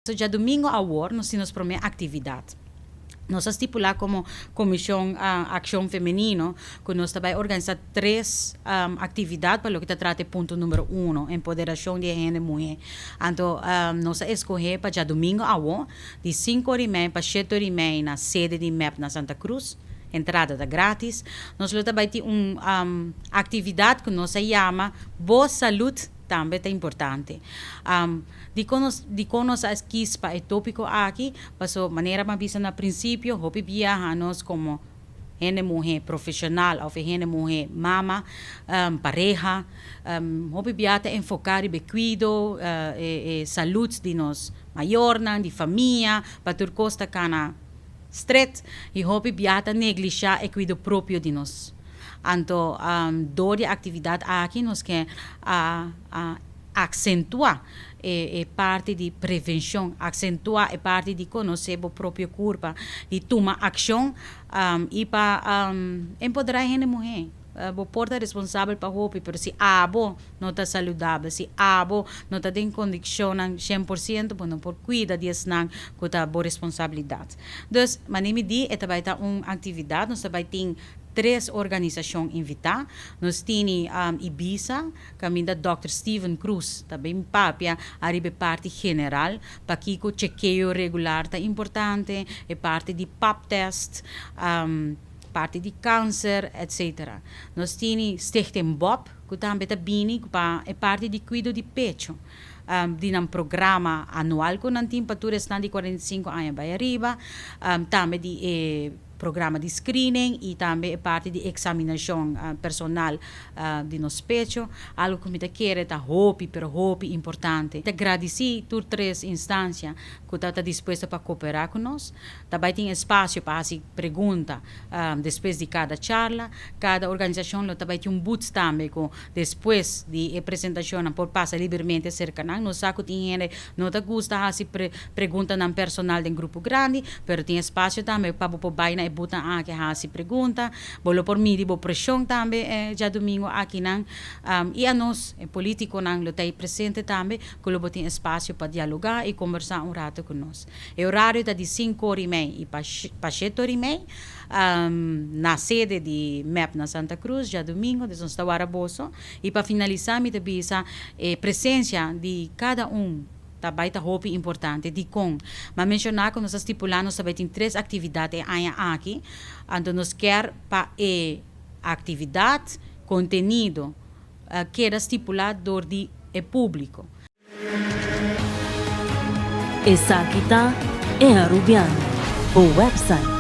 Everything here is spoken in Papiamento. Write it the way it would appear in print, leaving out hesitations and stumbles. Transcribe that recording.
So djadumingo awor nos tin nos prome actividad. Nos a stipula como Comision Accion Femenino cu nos ta bay organisa tres actividad pa loke ta trata e punto numero uno, empoderacion di e hende muhe. Anto nos a escoge pa djadumingo awo di cinco ora y mei pa shete ora y mei na sede di mep na Santa Cruz. Entrada ta gratis. Nos lo ta bay tin un actividad cu nos a yama Bo Salud Tambe ta importante. Dikon nos dikon nos a skis pa e topiko aki? Paso manera mi a bisa na prinsipio, hopi biaha nos komo hende muhé profeshonal òf e hende muhé mama, pareha, hopi biaha ta enfoká riba e kuido, e salud di nos mayornan, di famia, pa tur kos ta kana stret i hopi biaha ta neglishá e kuido propio di nos. Anto dor di e aktividat aki nos ke a aksentuá e parti di prevenshon, aksentuá e parti di konosé bo propio kurpa, di tuma akshon i pa empoderá e hende muhé. Bo por ta responsabel pa hopi, pero si abo no ta saludabel, si abo no ta den kondishonnan 100%, bo no por kuida di esnan ku ta bo responsabilidat. Dus, manera mi di, e ta bai ta un aktividat, nos ta bai tin Tres organisashon invitá. Nos tini Ibisa, kaminda Dòkter Steven Cruz ta bin papia ariba e parti general, pakiko chekeo regular ta importante, e parti di pap test, parti di kanser, etc. Nos tini Stichting Bob, ku tambe ta bini pa e parti di kuido di pecho, di nan programa anual ku nan tin pa tur esnan di 45 aña bai ariba, tambe di e. Programa di screening y tambe e parti di examinacion personal di nos pecho, algo cu mi ta kere ta hopi pero hopi importante. Ta gradici tur tres instancia cu ta ta dispuesto pa coopera cu nos. Ta bay tin espacio pa haci pregunta despues di cada charla. Cada organisacion lo ta bay tin un booth tambe cu despues di e presentacionnan por pasa libremente cerca nan. Nos sa cu tin hende no ta gusta haci preguntanan personal den grupo grandi, pero tin espacio tambe pa bo por bay na e boothnan aki haci pregunta. Bo lo por midi bo presion tambe djadumingo akinan. Y anos, e politiconan, lo ta ey presente tambe cu lo bo tin espacio pa dialoga y combersa un rato cu nos. E horario ta di cinco ora y mei y pa shete ora y mei. Na sede di mep na Santa Cruz djadumingo, dus nos ta wara boso. Y pa finalisa mi ta bisa e presencia di cada un ta bay ta hopi importante. Dicon? Mi a menciona cu nos a stipula nos ta bay tin tres actividad e aña aki, anto nos kier pa e actividad, contenido, keda stipula door di e publico. Esaki ta E Arubiano, bo website.